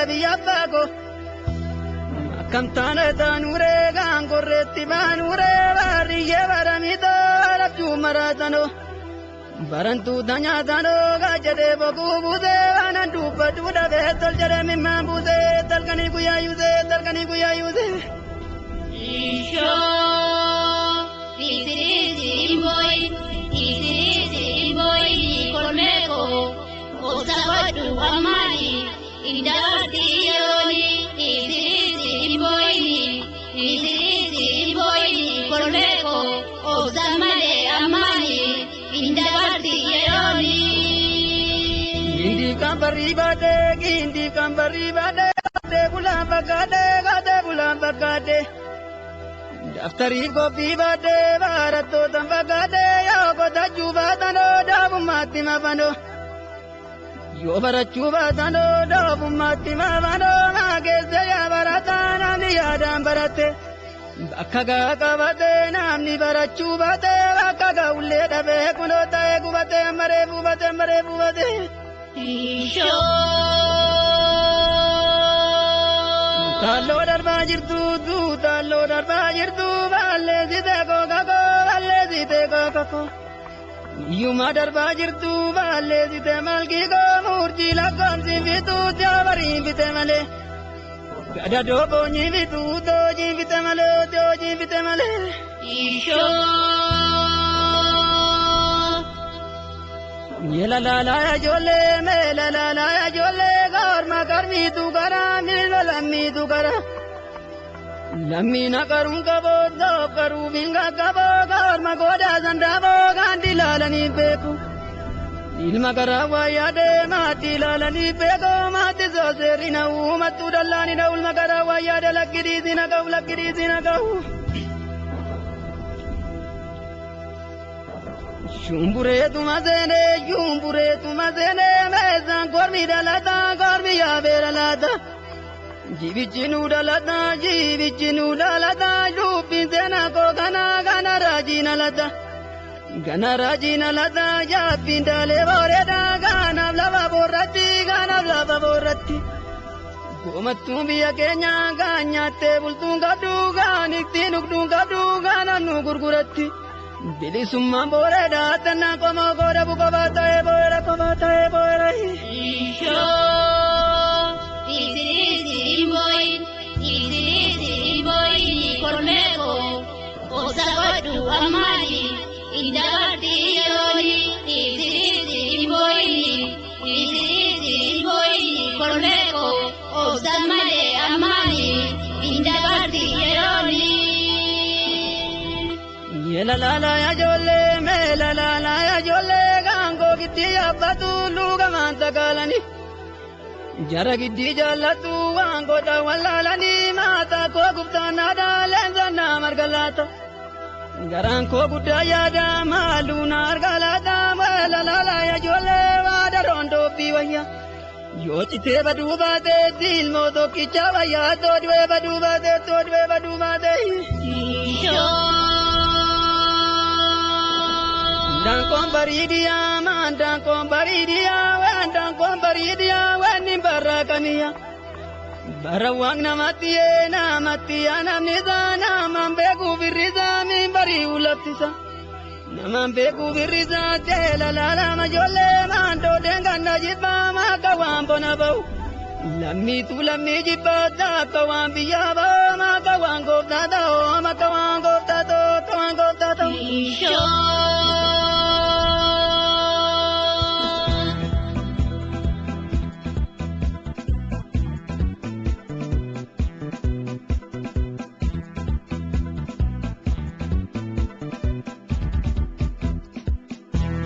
biyya abbaa koo. Akkam taane taanuuree gaangorreetti baanuuree baariyyee baramiitoo laftuu maraatanoo. Barantuu nyaatanoo gaajjadee boquu buusee waanan dubbadhu dhabee tol jedhee mimmaan buusee talkanii guyyaa yuusee talkanii guyyaa yuusee. Ishoo isiriisi boy isiriisi boy kormeeko obsa godhu ammaani indabarti yerooni isiriisi boy isiriisi boy kormeeko obsa malee ammaani indabarti yerooni. Gindi kan barrii baatee gindi kan barrii baatee gaatee bulaan fakkaatee gaatee bulaan fakkaatee. Daftarii qophii baatee barattootaan fakkaatee yoo qotachuu baatanoo daabummaatti mafanoo. Yoo barachuu baatanoo daabummaatti mafanoo maa keessa yaa barataa namni yaadaan baratte. Bakka gaa qabatee namni barachuu baatee bakka gaa'ullee dhabee kunoo ta'ee gubatee maree buufatee maree buufatee. Ishoo. Taalloo darbaa jirtu taalloo darbaa jirtu balleessitee kookakoo balleessitee kookakoo. Iyyuma darbaa jirtu balleessitee malkii koo murtii lakkoomsi fituu jaabariin fite malee. Gadadoo boonyi fituu toojii fite malee toojii fite malee. Ishoo. Yelalaalaa ijoollee meelalaalaa ijoollee korma karmiitu karaa miila lammiitu karaa. Lammiina qaruun qaboo tokkaruu finga qaboo korma goodaa sandaaboo gaandi ilaalanii beeku. Ilma karaa waa yaadee maatii ilaalanii beeku maatii sooseerina uumattuu dallaanina ulma karaa waa yaade lakkidhiisina ga'u lakkidhiisina ga'u. Shumbureetuma seenee shumbureetuma seenee meeshaan kormi dhalataa kormi yaabee dhalataa. Jibichi nu dhalataa jibichi nu dhalataa dubbiin seenaa koo kanaa kana raajiin alata. Gana raajiin alata jaabbiin daalee booreedha kanaaf lafa boorratti kanaaf lafa boorratti. Goomattuun biyya keenyaa kan nyaattee bultuun qabdu kan ittiin dhugduun qabdu kanaaf nu gurguratti. Bilisummaan booreedha tannaan qomoo kooda buqobaa ta'ee booreedha kophaa ta'ee booreedha. Ishoo isiriisi boy isiriisi boy kormeeko obsa godhu ammaani indabarti yerooni isiriisi boy isiriisi boy kormeeko obsa malee ammaani indabarti yerooni. Yelalaalaa ijoollee meelalaalaa ijoollee gaangoo giddii yaabbatu luugamaan takaalani. Jara giddii jaallatu waan godha wallaalanii maataa koo gubtaan aadaa leensa naa marga laata. Garaan koo guddaa yaada maaluu na arga laata meelalaalaa ijoollee waa daroon doobbii wayya. Yoo citee baduu baatee ilmoo tokkicha wayyaa toodwee baduu baatee toodwee baduu baatee. Ishoo. Dankoon bariidiyaa maan dankoon bariidiyaa waan dankoon bariidiyaa waan hin barraaqaniya. Bara waan namatti yee namatti yaa namni isaa namaan beekuu firrisaa min bari'uu laftisa. Namaan beekuu firrisaa jeela laalama ijoollee maan doodeen ganna jibbaa maaka waan bona ba'u. Lammiitu lammii jibbaa akka waan biyyaa ba'u maaka waan gooftaa ta'u maaka waan gooftaa ta'u akka waan gooftaa ta'u. Ishoo.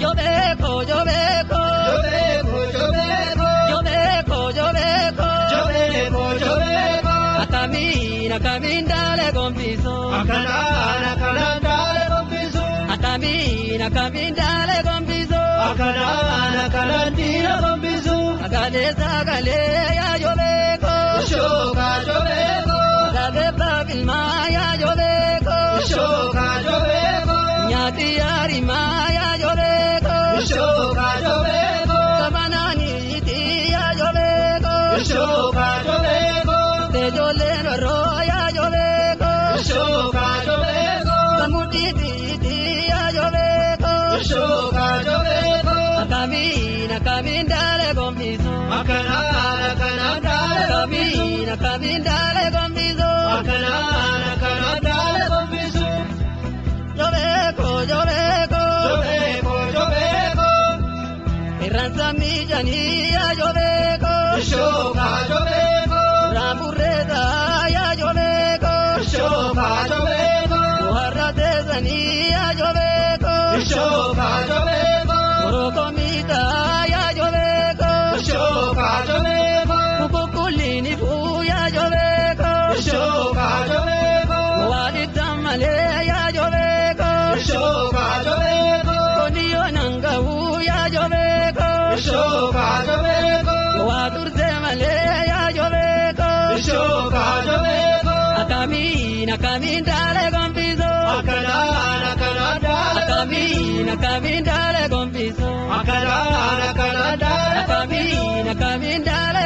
Yo beeko, yo beeko, Jobeeko jobeeko yo beeko, yo beeko. jobeeko jobeeko Akkamiin akkamiin daalee gombisu. akkanaan akkanaan daalee gombisu Akkamiin akkamiin daalee gombisu. akkanaan akkanaan diina gombisu Sagalee sagalee yaa yo beeko. shooka jobeeko Sagalee baafilmaa yaa yo beeko. shooka jobeeko Nyaati yaarimaa yaa yo beeko. shooka jobeeko Sabanaan iti yaa yo beeko. shooka jobeeko. Akkamiin daalee gombisu. Akkanaan akkanaan daalee gombisu. Akkamiin akkamiin daalee gombisu. Akkanaan akkanaan daalee gombisu. Jobeeko jobeeko. Jobeeko jobeeko. Irraan miijanii yaa jobeeko. Shooka jobeeko. Raamurreeta yaa jobeeko. Shooka jobeeko. Warra teessanii yaa jobeeko. Shooka jobeeko. Moroko miita yaa jobeeko. Shooka jobeeko. Kukukkuliini fuu yaa jobeeko. Shooka jobeeko. Waadita malee yaa jobeeko. Shooka jobeeko. Koniyoo nangahu yaa jobeeko. Shooka jobeeko. Waa turte malee yaa jobeeko. Shooka jobeeko. Akkamiin akkamiin daalee gombiso. Akkanaan akkanaan daalee Akkamiin akkamiin daalee gombiso. Akkanaan akkanaan daalee Akkamiin akkamiin daalee.